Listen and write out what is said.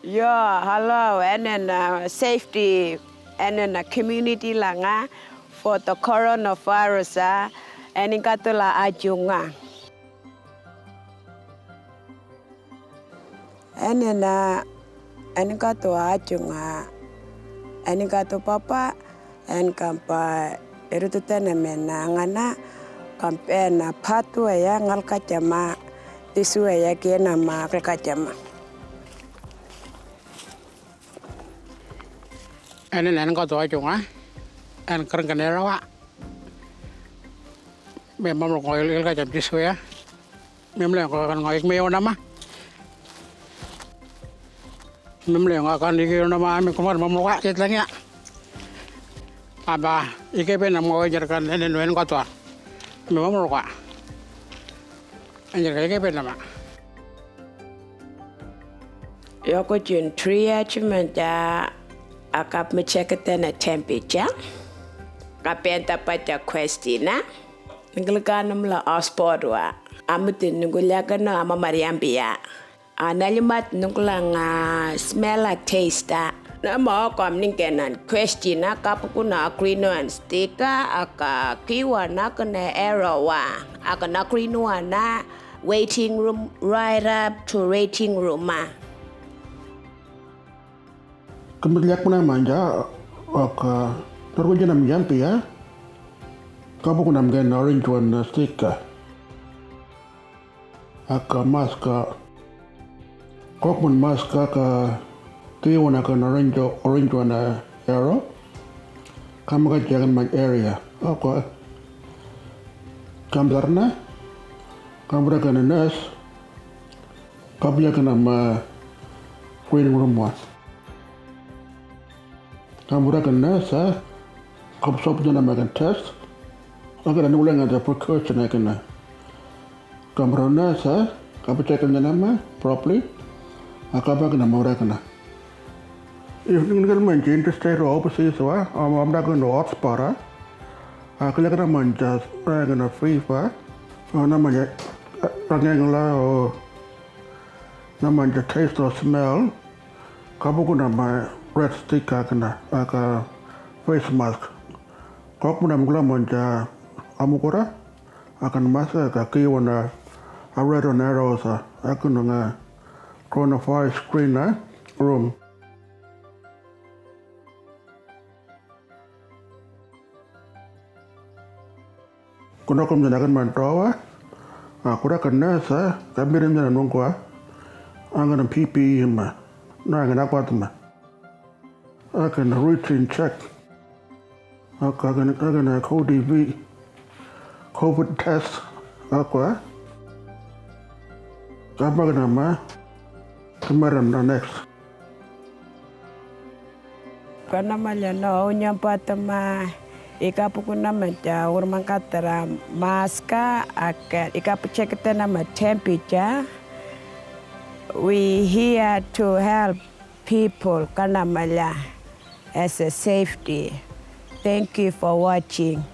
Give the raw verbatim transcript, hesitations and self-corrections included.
Yo, hello, ene na safety, ene na community langa for the coronavirus, ah, ene katu la ajunga. Ene na, ene katu ajunga, ene katu papa, en kampa erutu tene mena ngana, kampa ena patu ya ngal kajama, tisu ya kena ma ngal kajama. Ene na en katu ajunga, en kerengkene rawa. Me mamlo ko el, el kajam tisu ya. Mem le ko kan ngoi me ona ma. Mem le ko kan ike ona ma, me kumar mamlo ka ket lagi ya. Aba, ike pe nam ngoi jer kan ene nuen ko to. Me mamlo ka. Anjer ka ike pe nama. Yoko jun tria chimenta akap me check tena temperature. Kapenta pacha questina. Ngilkanum la osport wa. Amutin ngulakana ama mariambia. Analimat nukla nga smell a taste a. Na ma okom ningen an question a kapukuna a green one sticker aka kiwa na kana arrow wa. Aka na green one na waiting room right up to waiting room a. Kemit liak puna manja, aka, terku jenam jampi ya. Kapukuna mgen orange one sticker. Aka maska, kokmun maska ka kiwana ka orange, orange wana arrow. Kama ka jagan my area. Aka. Kamdarna. Kamra kana nurse. Kapya kana ma waiting room wa. Kamra kana nurse. Kap sop jana ma kan test. Aka na wala nga da precaution kana. Kamrona sa, kapa check na nama properly. Akapa kana mora kana. If ningal man change state or overseas wa, am am da kana hotspot a. Akala kana man just kana free fa. Ana man rangeng la o na man just taste or smell. Kapu kuna ma red stick kana aka face mask. Kok muna mgla man ja amukora. Akan masa ka kiwana a red on arrows a akan nga coronavirus screen a room. Kuna kum jana kan man tawa. A kura kan nasa ka mirin jana nungkwa. Angan P P E ma. Na ngana kwatma. Akan routine check. Aka kana kana K D V, covid test, aka. Kapa kana ma, kamaran na next. Kana malya no unyam patama, ikapu kuna maja urmang katara maska, aka ikapu check tena ma temperature. We here to help people kana malya as a safety. Thank you for watching.